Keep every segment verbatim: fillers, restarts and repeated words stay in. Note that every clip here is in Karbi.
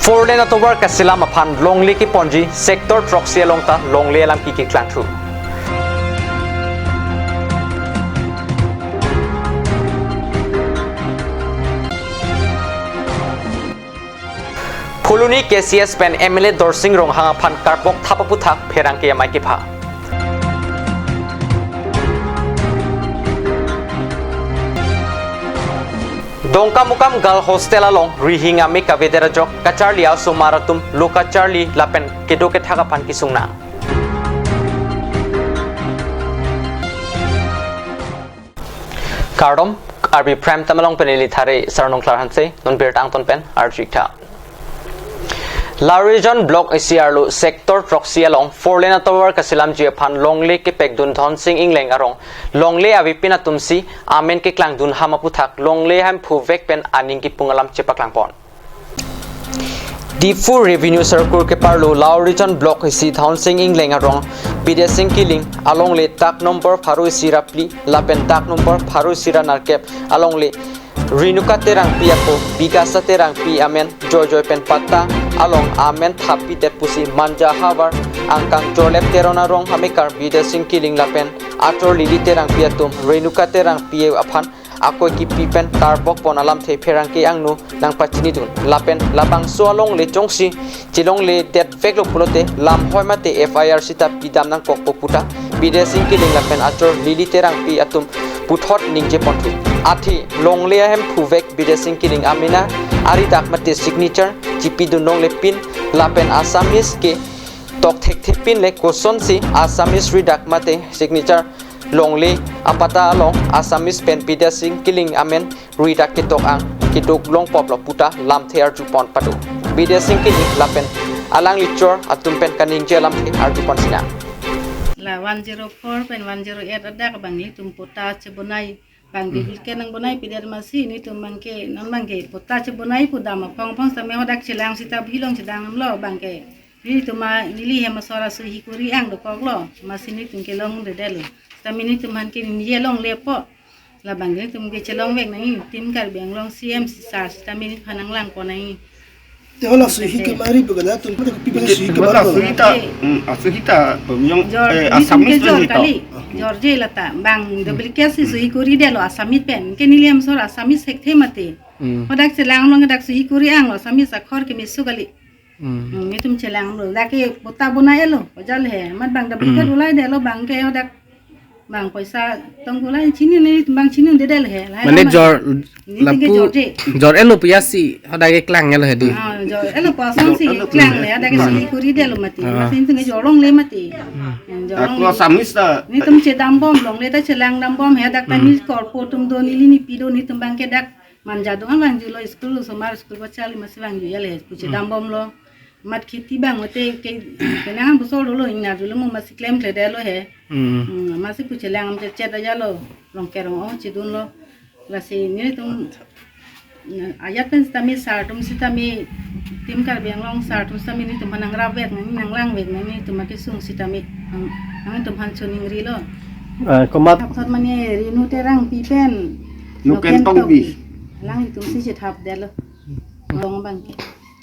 Four lane atovar kaselam aphan longle keponji, sector throksi along ta longle alam kiki klangthu. Phuloni K C S pen M L A Dorsing Ronghang aphan karbok thap aputhak pherangke amei kepha. Dongkamukam Girl Hostel along rihing amei kavedet ajok kacharli asomar atum lo kacharli lapen kedo kethak aphan kesung nang. Kardom, Karbi Prime Time along pen neli Thare Sarnung Klar Hanse, non birta angton pen arju-ik tha. Lower Rijang Block isi arlo sector throksi along four lane atovar kaselamji aphan longle kepekdun Dhonsing Engleng arong longle avepin atumsi amen keklangdun ham aputhak longle ahemphu vek pen aning kipung alam chepaklangpon. Diphu Revenue Circle keparlo Lower Rijang Block isi Dhonsing Engleng arong Bidya Sing Killing alongle dak number pharo isi ra phli lapen dak number pharo isi ra nerkep alongle Renuka Terangpi ako Bikasa Terangpi amen joijoi pen patta along amen thappidet pusi Manja havar angkang Chorlep Teron arong amekar Bidya Sing Killing lapen achor Lily Terangpi atum Renuka Terangpi aphan akoi kipi pen karbok pon alamthe pherangke angno nangpachinidun. Lapen labangso alongle jongsi chelongledet veklo pulote lam hoi mate F I R sita pidam nangkokpo puta Bidya Sing Killing lapen achor Lily Terangpi atum puthot ningjeponthu. Athe longle ahemphu vek Bidya Sing Killing amena aridak mate signature chipidun longle pin lapen Assamese ke tok thekthe pin le kosonsi Assamese ridak mate signature longle apatta along Assamese pen Bidya Sing Killing amen ridak ketok ang keduk longpoplo puta lamthe arjupon pado. Bidya Sing Killing lapen alangli chor atum pen kaningje alamthe arjupon sinang. La one zero four pen one zero eight adak abang nelitum patta chebonai, bang duplicate nangbonai pidet masi nelitum abangke non abangke patta chebonai pu dam aphong aphong sitame hadak chelang sita bilong chedanglo abangke. Nelitum ma neli hem asor asohi kori ang dokoklo. Masi nelitum kelongledetlo. Sitame nelitum aphan ke ningje longlepo. Labang nelitum ke chelongvek nangji, Team Karbi Anglong C M sir sitame neliphan nanglangpon nangji. Te hala sohi kemari pu ke latum pi pen sohi kemari. Sohi ta, hmm, ah, sohi ta, hmm, jor, eh, nelitum Assamese ke jor pen to kali. Jor je lata. Bang duplicate si sohi koridetlo Assamese pen. Ke neli hem asor Assamese thekthe mati. Hmm. Hadak chelang along dak sohi kori anglo Assamese akhor ke meso kali. Hmm. Hmm, nelitum chelanglo. Dak ke patta bonai-etlo. Ojal he. Mat bang duplicate, hmm, ulaidetlo abangke hadak bang poisa tong kulai chini nelitum abang chinidedetlo he. Lahai mane lama jor nelitum ke lapu jor je. Jor-etlo pu ya si hadak ke klangetlo he di. Ah, jor-etlo pu asonsi jor-etlo pu klangle, hadak ke, hmm, sohi koridetlo mati. Ah. Masi nelitum ke jor longle mati. Hmm. Hmm, jor longle. Ako Assamese ta. Nelitum chedambom longle ta chelangdambom he hadak ta, hmm, neli korpo atum do neli nipi do nelitum abangke dak Manja do-an vangjulo school, osomar school pacharli masi vangju ya le pu, hmm, chedambomlo. Mat kheti abang mate ke kenangan bosol dolo ingna julo mo masi klemkledetlo he. Hmm. Hmm, masi pu chelang am chet chet ajalo, rong kerong-ong chedunlo. Lasi nelitum, hmm, ajat pen sitame sir atum sitame Team Karbi Anglong sir atum sitame nelitum aphan nangrapvek nangji, nanglangvek nangji, nelitum akesung sitame nang, nangtum aphan choningrilo. Eh, komat? Thapthot mane Renu Terangpi pen Nuken Nuken Tokbi. Tokbi. Alanglitum si chethapdetlo. Long abangke.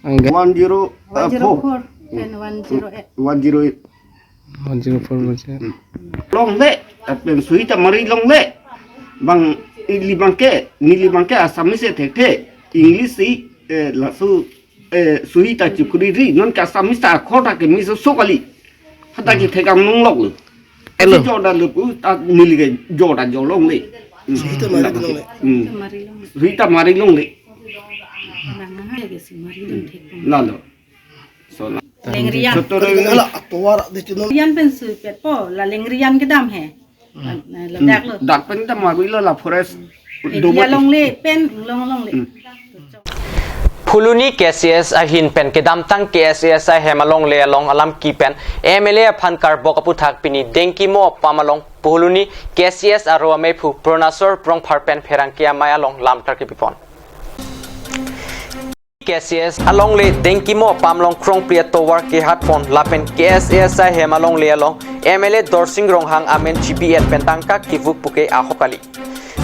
Angga. One zero, uh, four. One zero four pen one zero eight. One zero eight. One zero four, one zero eight. Hmm. Longle, lapen sohi ta mari longle. Bang neli abangke, neli abangke Assamese thekthe, English si, eh, laso, eh, sohi ta chikori ri, non ke Assamese ta akhor ta ke meso kali. Hadak ke, hmm, thekdam longloklo. Elo. Si jordetlo pu ta neli ke jorda jor longle. Hmm. Sohi ta mari longle. Hmm. Sohi ta mari longle. Sohi ta mari longle. Nang ha ke si mari dun thek. Lalo. So, la. Lengrian. Soto re. Ala atovar de chino. Rian pen sopetpo, la Lengrian kedam he. Hmm. La, la dak lo. Dak pen ta mari lo la forest. Hmm. Dobo. Dia longle pen, long longle. Hmm. Phuloni K C S ahin pen kedamtang K S A S I hem alongle along alam ki pen M L A aphan karbok aputhak pini Dengkimo apam along Phuloni K C S aro ameiphu Purnasor Rongphar pen pherangke amei along lamthar kepipon. K C S alongle Dengkimo apam along krongpri atovar kehatpon lapen K S A S I hem alongle along M L A Dorsing Ronghang amen chibi-et pen tangka kevuk puke ahok kali.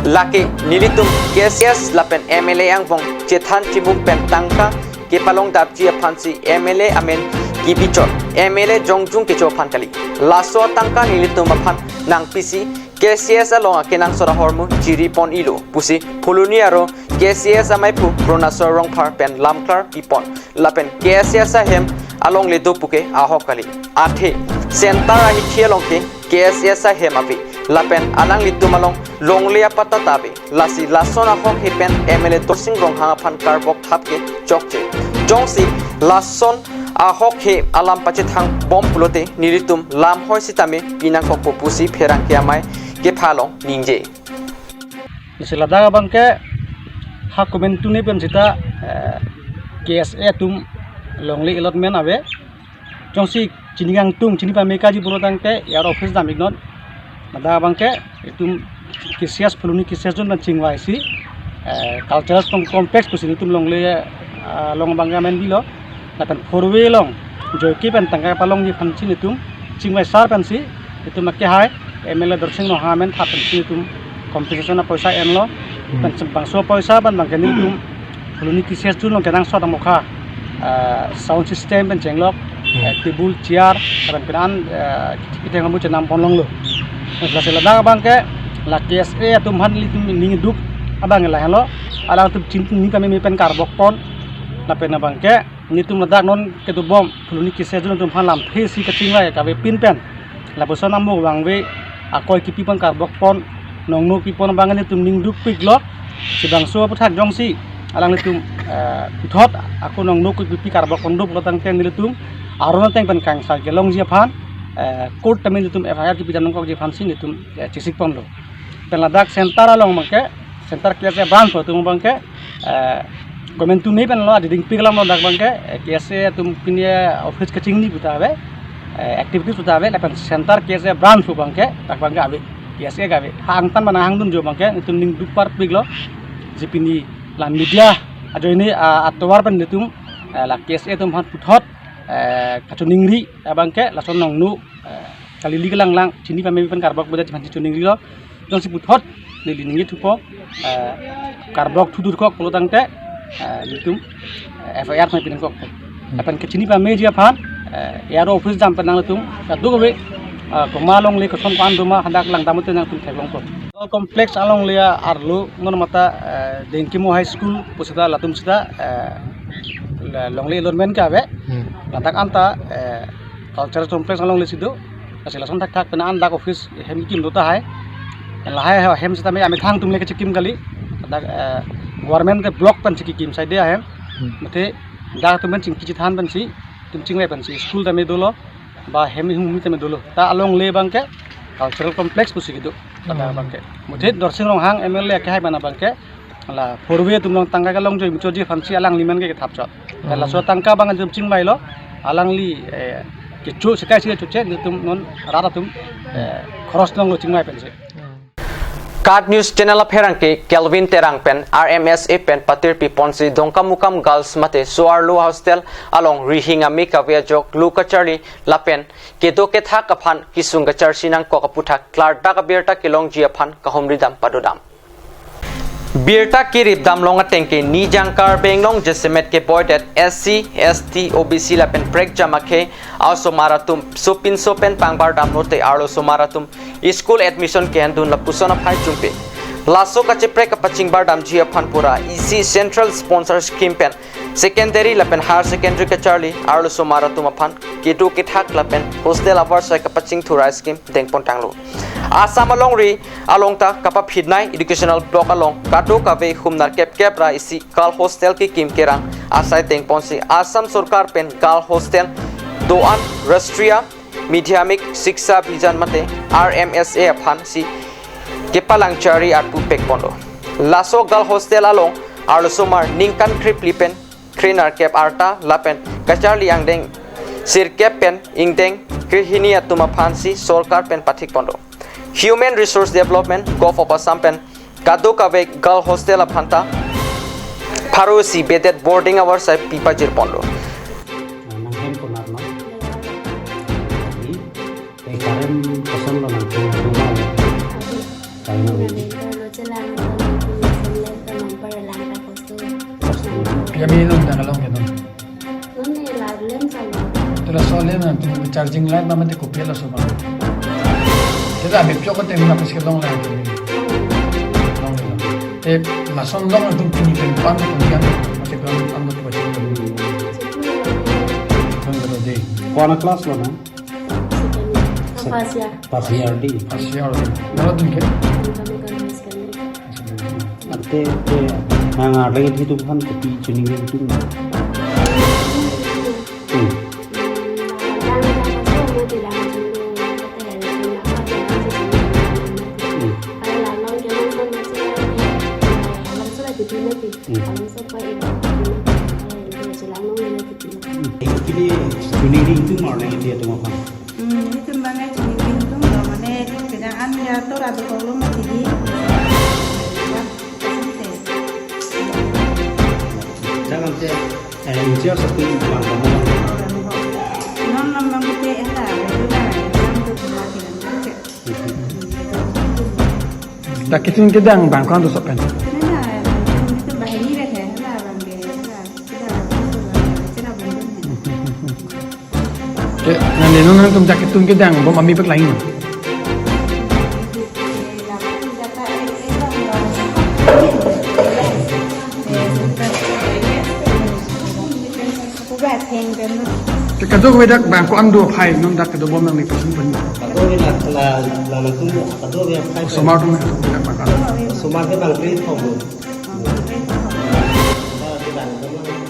Lake nelitum K C S lapen M L A angbong chethan chimuk pen tangka kepalongdapji aphansi M L A amen kibichot M L A Jongjung kecho aphan kali. Laso atangka nelitum aphan nangpisi K C S along akenangsot ahormu chiripon-ilo pusi Phuloni aro K C S amaiphu Purna Rongphar pen lamklar pipon lapen K S S ahem alongle do puke ahok kali. Athe center ahithi along ke K S S ahem ave lapen alanglitum along longle apatta ta ave. Lasi lason ahokhe pen M L A Dorsing Ronghang aphan karbok thap ke chokche. Jongsi lason ahokhe alam pachethang bom pulote nelitum lam hoi sitame pinangkokpo pusi pherangke amei kepha along ningje. Lasi ladak abangke ha komantu ne pen sita, eh, K S A atum longle allotment ave. Jongsi chini kangtung, chini pame kaji pulo tangte, A R O office dam-iknon. Ladak abangke itum K C S Phuloni K C S zone pen chingvaisi, eh, cultural com-, complex pusi itum longle, ah, along abangke amen bilo. Lapen four way along joike pen tangka palongji aphansi itum chingvaisar pensi itum akehai M L A Dorsing Ronghang amen thap pensi itum compensation apoisa enlo. Hmm. Pen bangso apoisa pen abangke nelitum Phuloni K C S zone along kenangsot amokha, eh, sound system pen chenglok, Hmm. eh, table, chair, pen pen an, eh, kithek kithek amu chenam ponlonglo. Lasi ladak abangke la K S A atum aphan nelitum ningduk abang lahenlo, alangtum chin ni kami me pen karbok pon, lapen abangke nelitum ladak non kedobom Phuloni K C S zone atum aphan lamthe si kachingvai kavepin pen lapuson amuk vangve akoi kipi pon karbok pon, nongno pipon abang nelitum ningdukpiklo. Si bangso aphuthak jongsi alanglitum, eh, puthot ako nongno kipi karbok pon do pulo tangte nelitum aron ateng pen kangsai kelongji aphan, eh, court tame nelitum F I R kipi dam nangkokji aphansi nelitum, eh, chesik ponlo. Pen ladak center along abangke, center K S A branch atum abangke, eh, komantu ne penlo, adidingpik alam ladak abangke, eh, K S A atum pini, eh, office kachingni puta ave, eh, activities puta ave, lapen center K S A branch pu abangke, dak abangke ave, K S A ke ave. Ha angtan mana hangdun jo abangke, nelitum ningduk parpiklo, si pini la media ajoine, ah, atovar pen nelitum, eh, la K S A atum aphan puthot, eh, kachiningri abangke, lason nongno, eh, kalili kelanglang, chini pame pen karbok beda chiman chiningrilo. Jongsi puthot neli ningje thupo, eh, karbok thudur kok pulo tangte, eh, nelitum, eh, F I R mai pinangkok. Hmm. Lapen kachini pameji aphan, eh, A R O office dam pen nangtum kadokave, eh, komat alongle koson ko-an doma hadak langdam ute nangtum theklongpo. Complex alongle arlo non mata, eh, Dengkimo High School pusita latum sita, eh, la-, longle allotment ke ave. Hmm. Ladak anta, eh, cultural complex alongle si do. Lasi lason thakthak pen an dak office hem kim do tahai. Lahai hem sitame amethang atum le kachikim kali. Dak, eh, government ke block pen chikim saide ahem. Hmm. Mate dak atum pen chingki chithan pensi, atum chingvai pensi school tame dolo, ba hem hum tame dolo. Ta alongle abangke cultural complex pusi kedo. Dak Hmm. abangke. Mate Dorsing Ronghang M L A akehai mana abangke, la four way atum along tangka kelongjo muchotji aphansi alangli amen ke kethap chot. Hmm. Laso atangka abang atum chingvailo, alangli, eh, kecho sekai si choche, nelitum non rat atum, eh, khoros along chingvai pensi. KAT News Channel apherangke Kelvin Terang pen R M S A pen patir piponsi Dongkamukam Girls mate so-arlo hostel along rihing ame kave ajok lo kacharli lapen kedo kethak aphan kesung kacharsi nangkok aphuthak klardak abirta kelongji aphan kahumri dam padodam. Birta kerip damlong atengke Nijang Karbi Anglong jasemet ke boydet S C, S T, O B C lapen prekjam akhei a-osomar atum sopinso pen pangbar damlote arlosomar atum school admission ke-endun lapuson aphai chumpe. Laso kacheprek kapachingbar damji aphan pura isi central sponsor scheme pen secondary lapen higher secondary kacharli arlosomar atum aphan kedo kethak lapen hostel avarsai kapachingthur a-scheme dengpon tanglo. Assam alongri along ta kapaphitnei educational block along kadokave humnar kepkep ra isi girl hostel kekim kerang asai dengponsi Assam sorkar pen girl hostel do-an Rashtriya Madhyamik Shiksha Abhiyan mate R M S A aphansi kepalangchari arpu pekponlo. Laso girl hostel along arlosomar ningkan krepli pen krenerkep arta lapen kacharli angdeng sirkep pen ingdeng krehini atum aphansi sorkar pen pathikponlo. Human Resource Development, Govt of Assam pen kadokave girl hostel aphanta pharo isi bedded boarding avarsai pipajirponlo. Nanghem konar no? Di, te karem koson lo nangtum duma. Kain ave. Yami nung dak along ke nung. Nangtum charging light ma mate kopi laso ma. Kita abip chok te mina pes ke long lang. Long lang. Te lason long nangtum pini pen pan ko dia mate ko an ko pasi. Kan ko de. Ko-an a class lo na? First year. First year di. First year di. Nalo tum ke? Ante te nang arleng di tum kan kopi chuning di tum. Hmm. Hmm. Hmm. Kini chuning di tum arleng di tum kan. Hmm, itum mane chuning di tum lo mane pina an ya to ra do kolo mati di. Jangan te, eh, injil satu bang kamu. Non non bang te ela, itu lah, yang tu cuma kita. Dak ketun kedang bang ko-an do sok pen. Nana, itu bahini deh, ela bang ke, ela, kita, kita bang. Ke, nang ne non nangtum dak ketun kedang bom ami pek lain. Ke kadokave dak bang ko-an do aphai non dak kedo bom nang ni pasin pun. Kadokave la, la, la nangtum, kadokave aphai. Osomar atum kadokave dak bang ko-an. Osomar ke bang grade thom.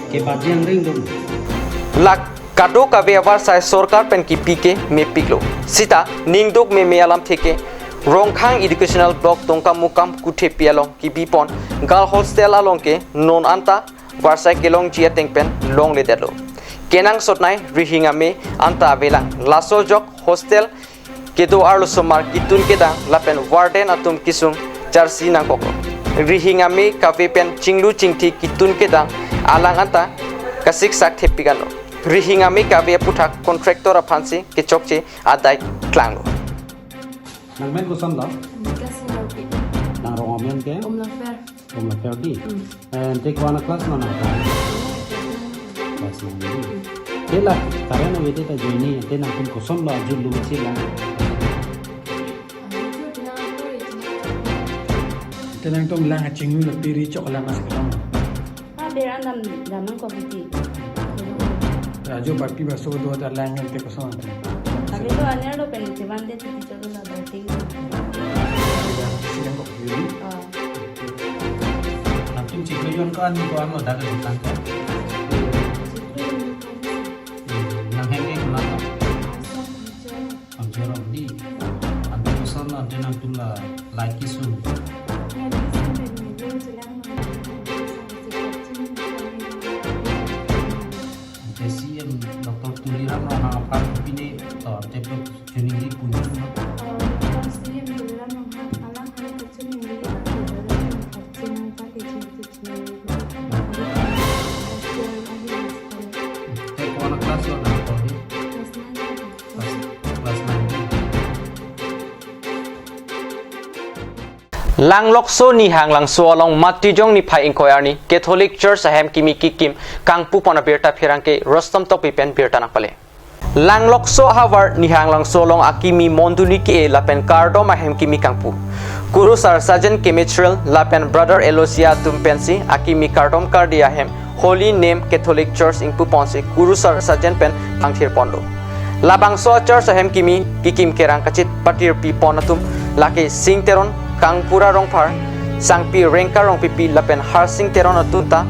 Ke bajang ring dum. Lak kadokave avarsai sorkar pen kipi ke mepiklo. Sita ningduk meme alamthe ke Rongkhang Educational Block Dongkamukam Kuthepi along kibipon girl hostel along ke non anta varsai kelongji ateng pen longledetlo. Kenangsotnei Rihing Ame anta avelang, laso ajok hostel kedo arlosomar ketun kedang lapen warden atum kesung charsi nangkoklo. Rihing Ame kave pen chinglu chingthi ketun kedang alang anta kasiksak thepik anlo. Rihing Ame kave aputhak contractor aphansi kechokche adai klanglo. Nang men koson lo? Nika Singapore. Nang rong amen ke? Umlongfer. Umlongfer di. Hmm. And take one class na na. Class nine di. Te la current ave te ta join ni, te nangtum koson lo ajut lu chila. Te nangtum lang aching lu piri chok lang as kelong. Ah, beran dam, dam nangkok iti. Raju bati baso do ta lang te koson. Kami to aner lo pen chiman de titi chodo la bating. Silang kok yuri. Ah. Nangtum chiklo yon ko-an ko-an lo dak lo tangka. Nang hem ke kena. Ang jorong di. Ante koson ante nangtum la like kesung. Ante C M Doctor Tuliram Ronghang aphan kopine to ante pe chuning di punjun ma. Te ko-an class lo na ko di? Class, class nine. Langlokso Nihanglangso along Matijong niphai ingkoi arni Catholic Church ahem kimi kikim kangpupon abirta pherangke Rostom Tokbi pen birta nangpale. Langlokso ahavar Nihanglangso along akimi mondoli ke-e lapen kardom ahem kimi kangpu. Kurusar Sajen Kemechirel lapen Brother Elosia atum pensi akimi kardom kardi ahem Holy Name Catholic Church ingpuponsi Kurusar Sajen pen pangthirponlo. Labangso a-church ahem kimi kikim kerang kachit patirpipon atum lake Sing Teron, Kangpura Rongphar, Sangpi Rengka Rongpipi lapen Harsing Teron atum ta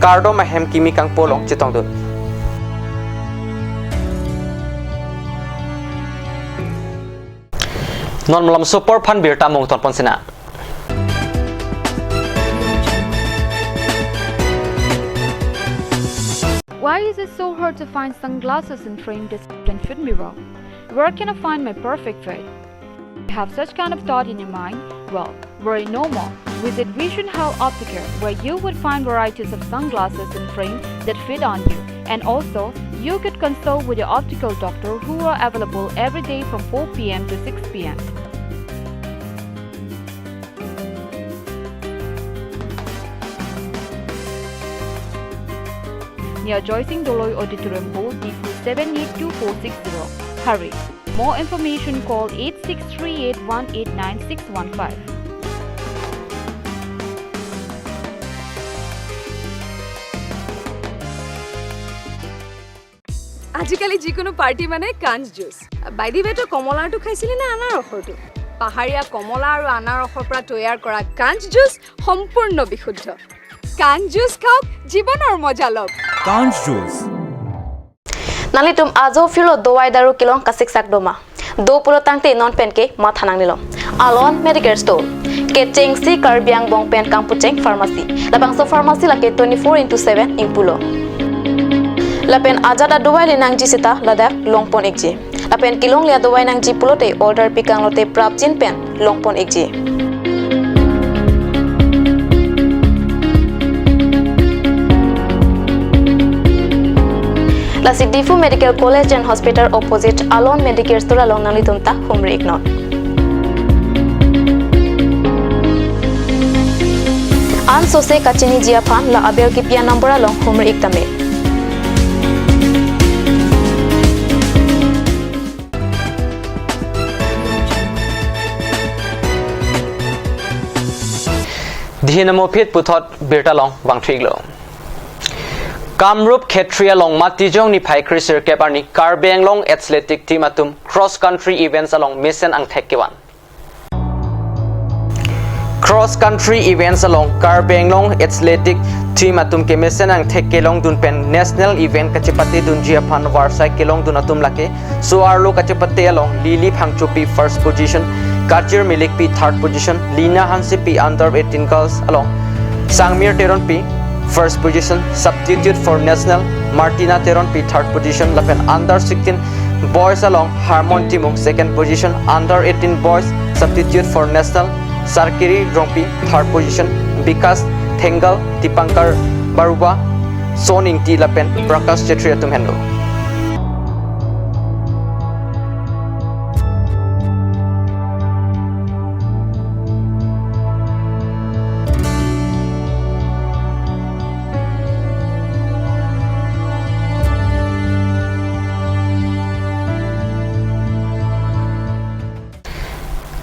kardom ahem kimi kangpu along chetongdun. Non malomso apor aphan birta mungton pon sina. Why is it so hard to find sunglasses and frame that can fit me well? Where can I find my perfect fit? You have such kind of thought in your mind? Well, worry no more. Visit Vision Health Opticare, where you would find varieties of sunglasses and frame that fit on you. And also, you could consult with your optical doctor who are available every day from four p m to six p m. Near Joysing Doloi Auditorium Hall, Diphu. seven eight two four six zero. Hurry. More information, call eight six three eight one eight nine six one five. আজিকালি যিকোনো পাৰ্টি মানে কাঞ্চ juice. By the way, তই কমলাৰটো খাইছিলি নে আনাৰসৰটো? পাহাৰীয়া কমলা আৰু আনাৰসৰ পৰা তৈয়াৰ কৰা কাঞ্চ জুচ সম্পূৰ্ণ বিশুদ্ধ। কাঞ্চ জুচ খাওক, জীৱনৰ মজা লওক। Kanch Juice. Nanglitum ajo phirlo dovai daru kelong kasiksak doma. Do pulo tangte non penke matha nangnelo. Alon Medicare Store. Kechengsi Karbi angbong pen kangpucheng pharmacy. Labangso pharmacy lake twenty-four into seven ingpulo. Lapen ajat adovai le nangji seta ladak longpon ikji. Lapen kelongle adovai nangji pulote order pikang lote prapjin pen longpon ikji. Lasi Diphu Medical College and Hospital opposite Alon Medicare Store along nanglitum ta humri iknon. An sose kachiniji aphan la aber kipi a-number along humri ik tame. Dihin amo phit puthot birta along vangthu iklo. Kamrup Khetriya along Matijong niphai kre sirkep arni Karbi Anglong Athletic Team atum Cross Country Events along mesen angthek kevan. Cross Country Events along Karbi Anglong Athletic Team atum kemesen angthek kelongdun pen national event kachepatedunji aphan varsai kelongdun atum lake, so-arlo kachepate along Lily Phangchopi first position, Kajir Milikpi third position, Lina Hansepi under eighteen girls along Sangmir Teronpi first position, substitute for national Martina Teronpi third position, lapen under sixteen boys along Harmon Timung second position, under eighteen boys substitute for national Sarkiri Rongpi third position, Bikas Thengal, Dipankar Baruah, Son Ingti lapen Prakash Chetri atum henlo.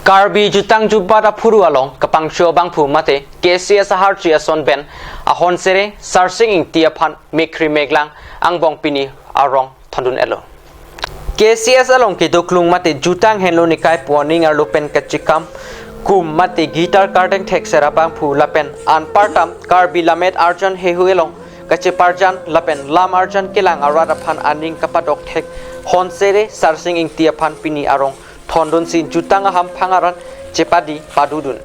Karbi jutang jubat aphuru along kapangcho abangphu mate K C S aharchi ason pen ahon sere Sarsing Ingti aphan mekhri meglang angbong pini arong thondun-etlo. K C S along kedoklung mate jutang henlo nikai pu aning arlo pen kachekam kum mate guitar kardeng thekser abangphu lapen anpartam Karbi lammet arjan hehu along kacheparjan lapen lam arjan kelang arat aphan aning kapadok thek hon sere Sarsing Ingti aphan pini arong thondunsi jutang ahamphang arat chepadi padodun.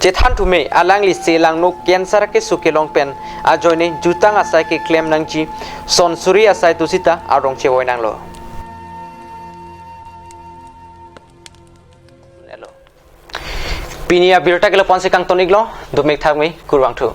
Chethan thume alangli se langno cancer keso kelong pen ajoine jutang asai keklem nangji son suri asai tu sita arong chevoi nanglo. Pini abirta ke lapu-an si kangton iklo, dopik thakme, kurvangthu.